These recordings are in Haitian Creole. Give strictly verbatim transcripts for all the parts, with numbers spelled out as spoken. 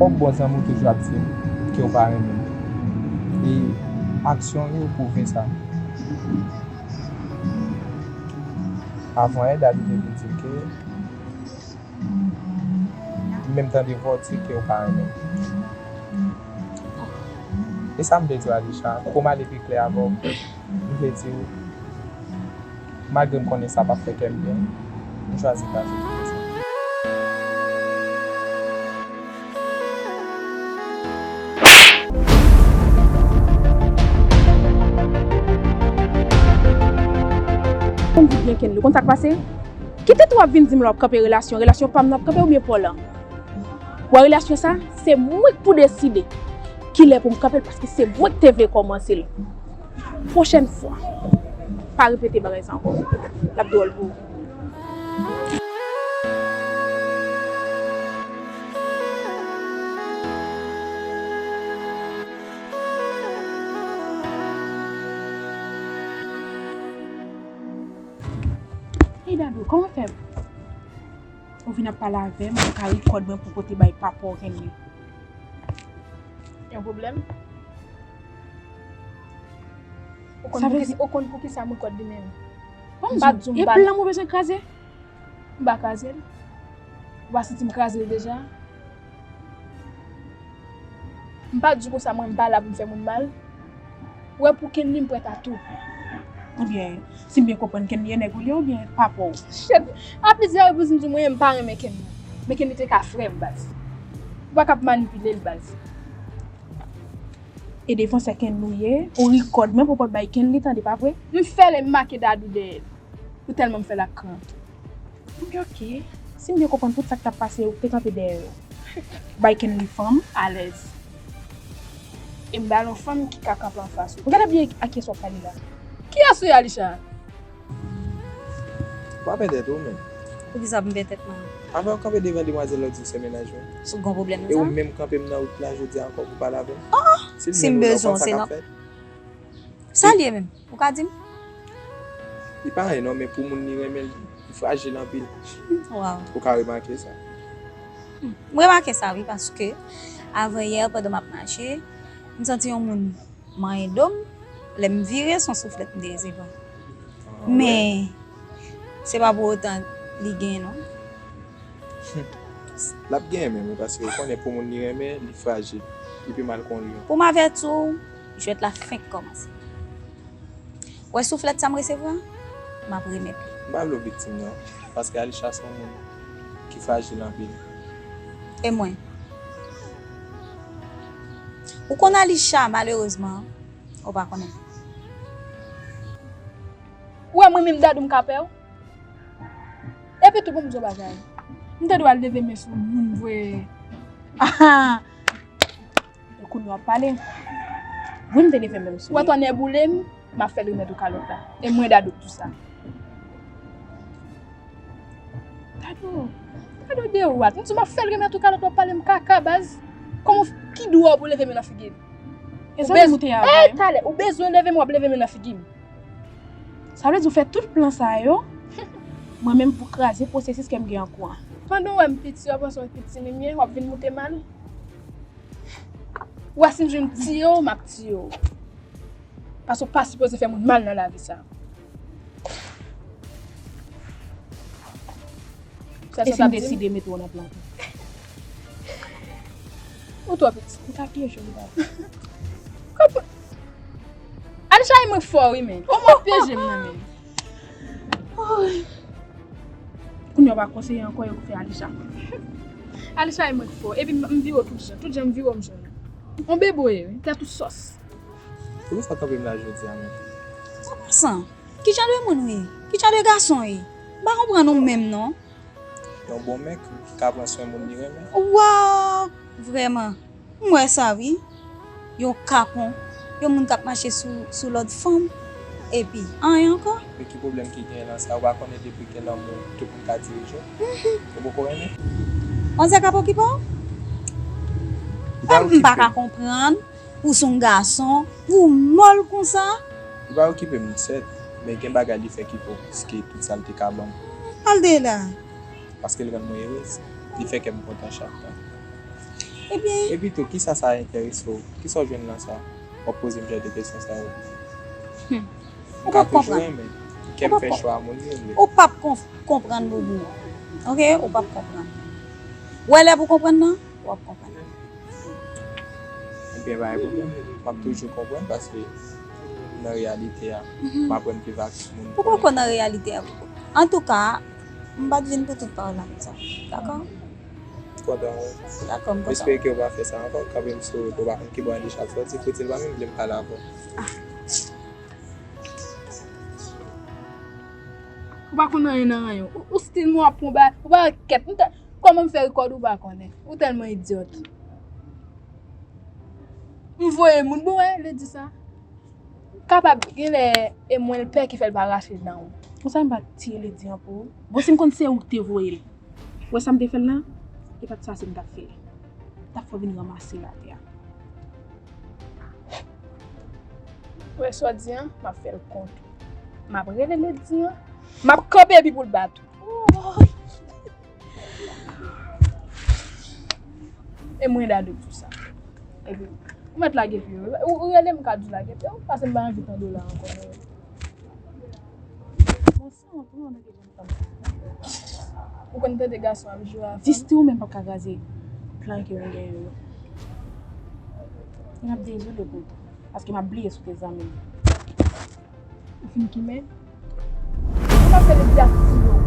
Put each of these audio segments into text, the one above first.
Yon bon zanmi w toujou ap di m ke w pa renmen m. E aksyon yo pwouve sa. Avanyè Dadou te vin di m ke m menm tande vwa w di ke w pa renmen m. E sa m vle di w, Alisha, pou m ale pi klè avè w, m vle di w, malgre m konnen sa p ap fè kè m byen, m chwazi kraze l konsa. Konn di byen Kenley, ou konn sa k pase? Kite tou w ap vin di m lè w ap kanpe relasyon, relasyon pa m nan w ap kanpe oubyen pa w lan? Wè relasyon sa, se mwen k pou deside kilè pou m kanpe l, paske se mwen k te vle kòmanse l. Pwochèn fwa, pa repete bagay sa ankò. L ap dwòl pou ou. Hey Dadou, kòman fè ou vin ap pale avè m, ou ka rekòd mwen pou pote bay papa w Kenley? Yon pwoblèm? Ou konn poukisa, ou konn poukisa m rekòd li menm? M pa t di w m pa l. E plan m ou bezwen kraze? M pa kraze l. Ou pa santi m kraze l deja? M pa t di w konsa mwen m pa la pou m fè moun mal. Ou wè pou Kenley m prèt a tou. Ebyen, si m byen konprann, Kenley e nèg ou li oubyen papa w? Shit! A plizyè repriz m di w mwen m pa renmen Kenley. Men Kenley te ka frè m baz. Ou pa ka ap manipile l baz. E defansè Kenley ou ye, ou rekòd mwen pou pot bay Kenley tande, pa vre? M fè l e m make Dadou dèyè l. Ou tèlman m fè l ak kran. Ebyen oke. Si m byen konprann tout sa k t ap pase, ou te kanpe dèyè yo. Bay Kenley fanm. Alèz. E m ba l yon fanm ki ka kanpe anfas ou. Gade byen ak kiyès w ap pale la. Kiyès ou ye, Alisha? Ou pa pè tèt ou menm. Poukisa pou m pè tèt mwen? Avè w kanpe devan demwazèl la, w di w se mennaj mwen. Sou gon pwoblèm sa? E ou menm kanpe m nan wout la jodi a ankò pou pale avè m. Ah! Si l si m renmen w la, ou bezwen w, se sa k ap fèt? Sa l ye menm? Ou ka di m? Li pa anyen non, men pou moun li renmen, li frajil anpil. Waw. Ou ka remake sa? M remake sa wi, paske avanyè, pandan m ap mache, m santi yon moun manyen do m, lè m vire, se yon souflèt m te resevwa. Ah, men, se pa pou otan li genyen non. L ap genyen menm wi, paske ou konnen pou moun li renmen, li frajil. Li pi mal ke yon lyon. Pou m avèti w, jwèt la fenk kòmanse. Ou wè souflèt sa m resevwa? M ap remèt li. M pa vle w viktim non, paske Alisha se yon moun ki frajil anpil. E mwen? Ou konn Alisha, malerezman, ou pa konnen. Ou wè mwen menm Dadou m ka pè w? Epi tou pou m di w bagay. M te dwe al leve men sou moun vre. Aha! Kounye a w ap pale. Wi, m te leve men m sou li. Ou wè tonnè boule m, m ap fè l remèt ou kalòt la. E mwen Dadou k di w sa. Dadou, Dadou de ou at. M di w m ap fè l remèt ou kalòt, w ap pale m kaka baz. Kòman w, ki dwa w pou leve men nan figi m? E sa m moute avè m. Talè, ou bezwen leve men, w ap leve men nan figi m. Sa vle di w fè tout plan sa yo, mwen menm pou kraze pwosesis ke m gen an kou an. Pandan w wè m piti, w ap panse w piti m ye, w ap vin moute mal. Ou wè si m jwenn tiye w, m ap tiye w. Paske w pa sipoze fè moun mal nan lavi sa. E si m deside mete w nan plan tou? Ou twò piti. Ou ta pyeje m baz. Kòman? Alisha e mwen fò wi men. Kòman w pyeje m nan men? Kounye a w pa konseye ankò, yo fè Alisha. Alisha e mwen fò. Epi m, m vire w tout jan. Tout jan m vire w m jwenn ou. On bebe w ye wi. Tèt ou sòs. Poukisa w kanpe m la jodi a menm? An pasan, ki jan de moun ou ye? Ki jan de gason w ye? M pa konprann ou menm non. Yon bon mèg ki ka pran swen moun li renmen. Waw! Vrèman, m wè sa wi. Yon kapon, yon moun k ap mache sou, sou lòd fanm, epi anyen ankò. Men ki pwoblèm ki genyen lan sa? Ou pa konnen depi gen lanmou, tout moun ka dirije w? Ou poko renmen? Manzè k ap okipe w? M pa ka konprann. Ou se yon gason, ou mòl konsa. Li pa okipe m, sèt, men gen bagay li fè ki plis ke tout sa l te ka ban m. Pale de la. Paske l rann mwen erez, li fè kè m kontan chak tan. Ebyen, Epi tou, kisa sa enterese w? Kisa w jwenn nan sa? W ap poze m jan de kesyon sa yo. Hmm. M ka toujou renmen. Kè m fè chwa moun li vle. Ou p ap konf- konprann, Boubou. Oke? Ou p ap konprann. Ou wè lè pou konprann nan? W ap konprann. Ebyen, pa gen pwoblèm. M ap toujou konprann paske nan reyalite a, m aprann viv ak moun. Ou poko nan reyalite a, Boubou. Antouka, m pa t vin pou tout pawòl la konsa. Dakò? M kontan, wi. Dakò, m M kontan. espere ke w pa fè sa ankò. Kanpe m sou wout ou pa konn ki bò Anisha ap sòti. Fouti l pa menm vle m pale avè w. Ou pa konn anyen nan anyen. Ou, ou stil mwen ap pran ba, ou pa kèt. Kòman m fè rekòd ou pa konnen? Ou tèlman idyòt. M voye moun, bon, wè, Lady sa. Kapab, genlè, e mwen l pè ki fè l pa rache dan w. Konsa m pa t tiye Lady an pou ou. Bon, si m konn se ou k te voye l. Ou wè sa m te fè l la? E pa t sa se m t ap fè. M t ap fè w vin ranmase l atè a. Ou wè sa w di an? M ap fè l kont ou. M ap rele Lady an. M ap kanpe epi pou l bat ou. E mwen Dadou tou sa. Epi, ou mèt lage pye w. Ou, ou rele m ka di w lage pye w, paske m pa anvi tande w la ankò non. Bon, sa w ap pran nan ke jan fanm sa. Ou konn tande gason ap joure a fanm? Dis tou ou menm p ap ka kraze plan ke nou genyen yo. E m ap dezole pou ou, paske m ap bliye si w te zanmi m. Ou fin kimen? Ou pa fè le di ak ti yo.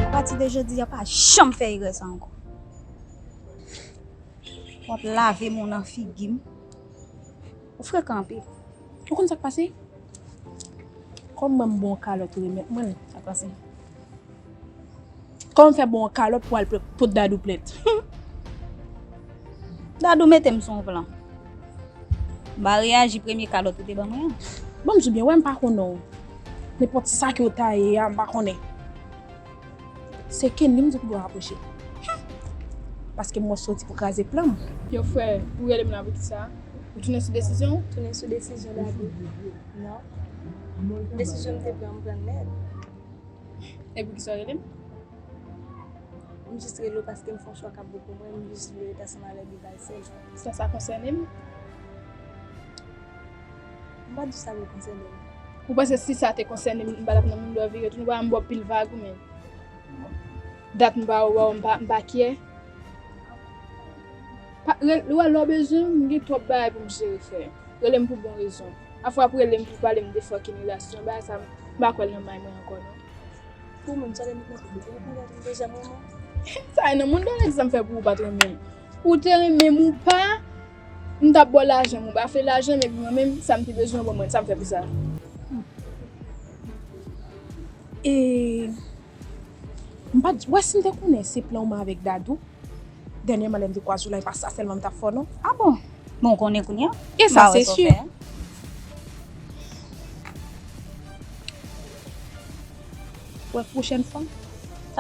Apati de jodi a, pa janm fè erè sa ankò. W ap lave men w nan figi m. Ou frekan anpil. Ou konn sa k pase? Kòm mwen m bon kalòt ou remèt mwen l, sa k pase? Kòman m fè ba w yon kalòt pou al pot Dadou plent? Dadou mete m sou yon plan. M pa reyaji premye kalòt ou te ban mwen an. Bon, m di w byen, wè m pa konnen w. Nenpòt sa ke w ta ye a, m pa konnen. Se Kenly m di w pou dwe rapwoche. Paske m wè w soti pou kraze plan m. Yo frè, ou rele m la pou kisa? Ou tounen sou desizyon w? Tounen sou desizyon Dadou. Non. Desizyon m te pran, m pran l nèt. E poukisa w rele m? M jis rele w paske m fè yon chwa k ap bon pou mwen, m jis vle ret ansanm avèk li bay sèl. Sa, sa konsène m? M pa di sa pou konsène m. Ou panse si sa te konsène m, m pa t ap nan moun dòmi ret, ou pa m ba w pil vag ou menm. Dat m pa wè w, m pa, m pa kyè. Pa, re- lè w bezwen m, m gen twòp bagay pou m jere frè. Rele m pou bon rezon. Afwa ap rele m pou pale m de fucking relasyon, bagay sa m pa kwè l nan may mwen ankò non. Pou moun sa te met nan tout bagay pou mwen deja mwen. Sa e nan moun dòmi sa m fè pou ou pa t renmen m. Ou te renmen m ou pa, m t ap ba w lajan m, ou pa vle lajan m, epi mwen menm sa m te bezwen ban mwen, sa m fè pou sa. E m pa t wè si m te konnen se plan w mwen avèk Dadou. Dènyèman lè m te kwaze w la, e pa sa sèlman m t ap fè w non. A bon? Bon, w konnen kounye a? E sa se si. Wè pwochèn fwa.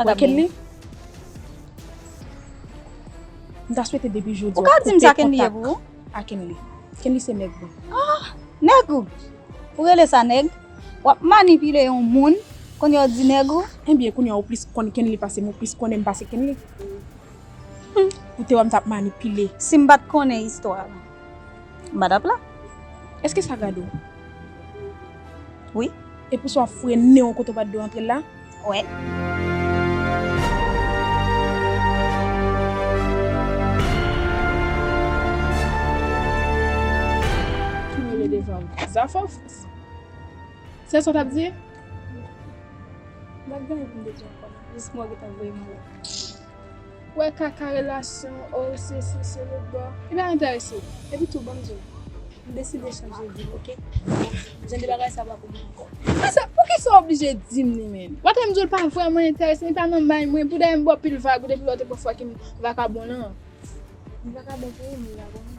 Wè Kenly. M ta swete depi jodi. Ou ka di m sa Kenly ye pou ou? A Kenly. Kenly se nèg mwen. Ah, nèg ou? Ou rele sa nèg? W ap manipile yon moun, kounye a w di nèg ou? Ebyen, kounye a ou plis konn Kenly pase m, ou plis konnen m pase Kenly. Hmm. Ou te wè m t ap manipile. Si m pa t konnen istwa a, m pa t ap la. Èske sa gade w? Wi. E pou sa w ap foure nen w kote w pa t dwe antre l la? Wè. Zafè w fous. Se sa w t ap di? M pa t gen anyen pou m te di ankò non. Jis mwen gentan voye m ale. Wè kaka relasyon, o, sesi, se lòt bò. Li pa enterese w. Epi tou, ban m di w, m deside chanje vi m, oke? Jan de bagay sa pa pou mwen ankò. Poukisa, poukisa w oblije di m li menm? W ap tann m di w li pa vrèman enterese m, li pa nan may mwen, pou dèyè m ba w pil vag, depi lè w te pran fwa ki m vakabon lan. M pa ka bon pou ou, m la konnen.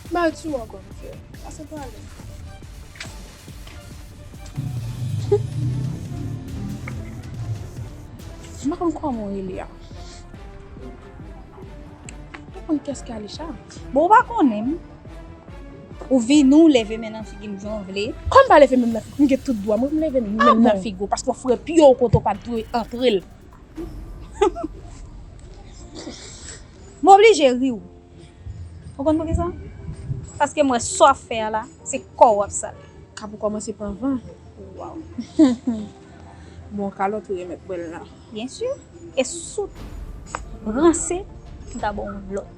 M pa di w ankò, monchè. Pase pale. M pa konn kòman w rele a. M pa konn kiyès ki Alisha. Bon, ou pa konnen m. Ou vini, ou leve men nan figi m jan w vle. Kòm m pa leve men m nan figi m, m gen tout dwa mwen pou m leve men m nan figi w, paske w fre pye w kote w pa t dwe antre l. M oblije ri w. Ou konn poukisa? Paske m wè sa w ap fè a la, se kò w w ap sal. Kap ou kòmanse pran van. Waw. Bon, kalòt ou remèt mwen l la. Byen si. E si w ranse, m ta ba w yon lòt.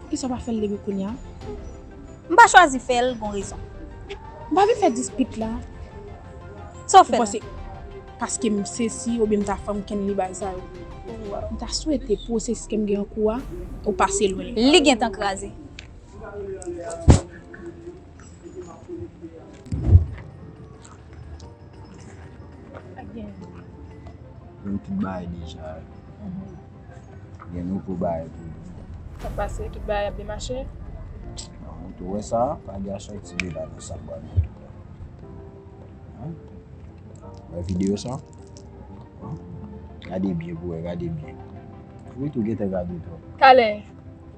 Poukisa w pa fè l depi kounye a? M pa chwazi fè l, gon rezon. M pa vin fè dispit la. Sa w fè la? Ou panse paske m sesi oubyen m ta fanm kenn li bagay sa yo? M ta swete pwosesis ke m gen an kou a, ou pase lwen l. Li gentan kraze. Gen tout bagay deja. Gen nouvo bagay tou. Sa k pase, tout bagay ap byen mache? Non, ou tou wè sa, pa gen sòti de la nan sa k ba nou tou la. Hein? Wè videyo sa? Hein? Gade byen pou wè, gade byen. Wi, tou gentan gade tou. Talè.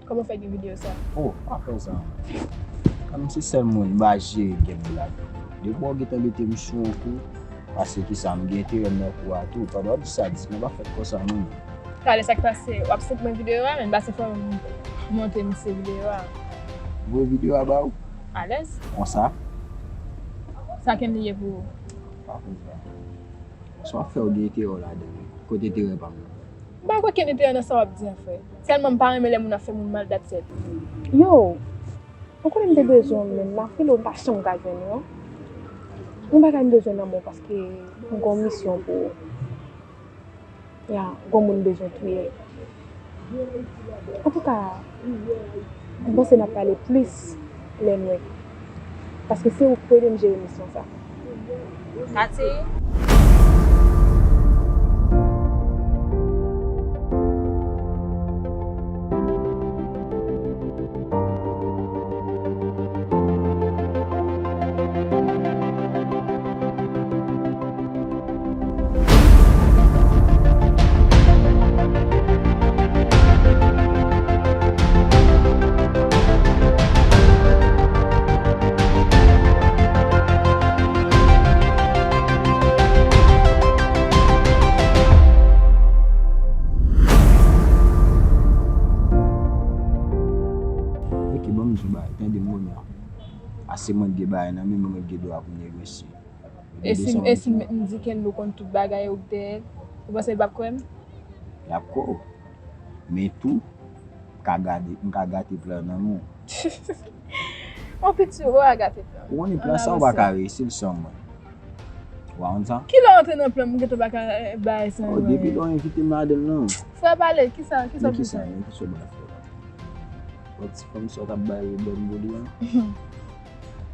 Kòman w fè gen videyo sa? Oh, pa fè sa. Kòm se sèl mwen, m pa jere gen blag. Depi w gentan mete m sou yon kou, paske kisa, m gen enterè m nan kou a tou. Pandan w ap di sa, di, mwen pa fèt konsa non. Talè sa k pase, w ap sent mwen videyo a, men pase fò m montre misye videyo a. Voye videyo a ba w? Alèz. Konsa? Sa kenn li ye pou ou? Pa konsa. Sa w ap fè, w gen enterè w ladan l. Kote enterè pa m nan? M pa kwè gen enterè nan sa w ap di an, frè. Sèlman m pa renmen lè moun ap fè moun mal, that's it. Yo, ou konnen m te bezwen w, men m ap rele w, m pa janm ka jwenn ou. Yon bagay m bezwen nan men w paske m gen yon misyon pou ou. Ya, gon moun bezwen touye. Antouka, m panse n ap pale plis lè n wè. Paske se ou k pou ede m jere misyon sa. Katie? Ok, ban m di w bagay, tande m kounye a. Ase mwen gen bagay nan men mwen, mwen gen dwa pou m negosye. E si, e si m di Kenlou konn tout bagay ou k dèyè l, ou panse l p ap kwè m? L ap kwè w. Men tou, m ka gade, m ka gate plan nan men w. Yon piti ou a gate plan. Ou konnen plan sa ou pa ka reyisi l san mwen. Ou pa konn sa? Kilè w antre nan plan m, m gentan pa ka, eh, bay san mwen. Oh, depi lè w envite m ladan l non. Frè pale, kisa, kisa w di sa? Men kisa, men kisa w ba fè la? Wè ti fanm sa w t ap bay pwoblèm pou li an?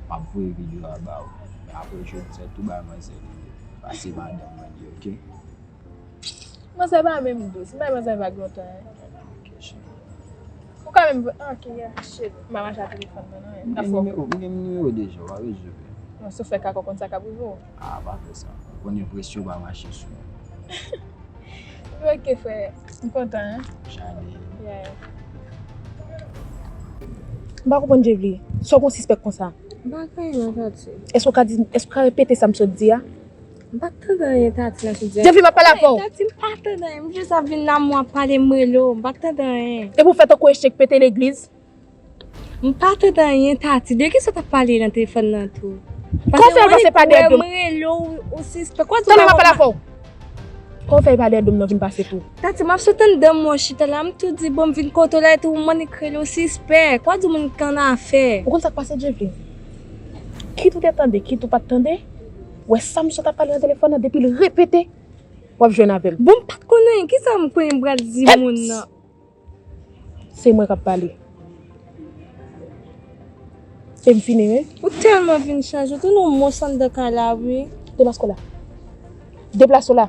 M ap voye videyo a ba w. Apre jodi a, tou bay manzè li ye. Pase madanm mwen li ye, oke? Manzè pa menm dous. M bay manzè vag lontan, hein. Oke, cheri. Ou ka menm, ah, oke, yeah, shit. M pa mache ak telefòn mwen, non, hein. M gen nimewo, m gen nimewo deja, w pa bezwen pè. Non, si w fè kaka, w konn sa k ap rive w. Ah, pa fè sa. Ou konnen presyon pa mache sou mwen. Ok, frè. M kontan, hein. Chale. Yeah. M pa konprann, Jevely. Sa w gon sispèk konsa? M pa gen anyen non, Tati. Èske w ka di, èske w ka repete sa m sot di a? M pa t tande anyen, Tati, lè m sot di a. Jevely, m ap pale avè w. Tati, m pa tande anyen. M jis ap vin la, m ap pale, m rele w. M pa t tande anyen. Epi w fè tankou echek pete legliz? M pa tande anyen, Tati. De kisa w t ap pale nan telefòn nan tou? Kòman w fè pase pa dèyè do m? M rele w, ou sispèk. Kòman w di w pa wè m? Kòman w fè pa dèyè do m nan vin pase tou? Tati, m ap sot anndan mwen chita la, m tou di, bon, m vin kote w la, etou m annik rele w, sispèk. Kòman w di moun ki annafè? Ou konn sa k pase, Jevely? Kit ou te tande, kit ou pa t tande, wè sa misye t ap pale nan telefòn nan, depi l repete, w ap jwenn avè l. Bon, m pa t konn anyen. Kisa m konnen m pral di moun nan? Se mwen k ap pale. E m fini, wi. Ou tèlman vin chanje, ou tounen yon mons anndan kay la, wi. Deplase w la. Deplase w la.